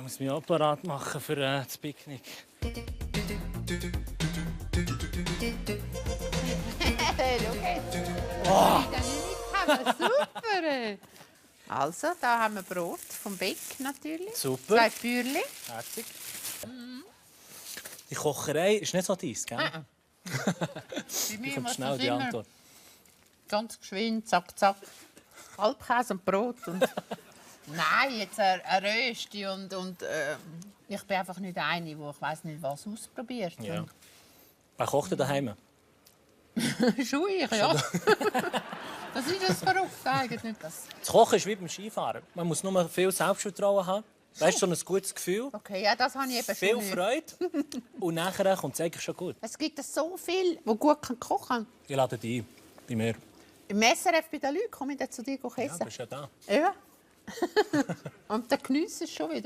muss mich auch parat machen für das Picknick. Oh. Super! Also, da haben wir Brot vom Beck natürlich. Super. 2 Bäuerchen. Herzig. Die Kocherei ist nicht so deins, gell? Bei mir Kommt muss schnell das die immer Antwort. ganz geschwind, zack, zack. Alpkäse und Brot. Und nein, jetzt ein Rösti und ich bin einfach nicht eine, die ich weiss nicht was ausprobiert. Ja. Wer kocht denn daheim? Schon ich, ja. Das ist das verrückt eigentlich. Das Kochen ist wie beim Skifahren. Man muss nur viel Selbstvertrauen haben. Weißt du, so ein gutes Gefühl. okay, ja, das habe ich eben Viel schon nicht. Freude. Und nachher kommt es eigentlich schon gut. Es gibt so viele, die gut kochen können. Ich lade dich ein. Bei mir. Im SRF bei den Leuten komme ich dann zu dir Ja, essen. bist ja da. Ja. Und dann geniessen es schon wieder.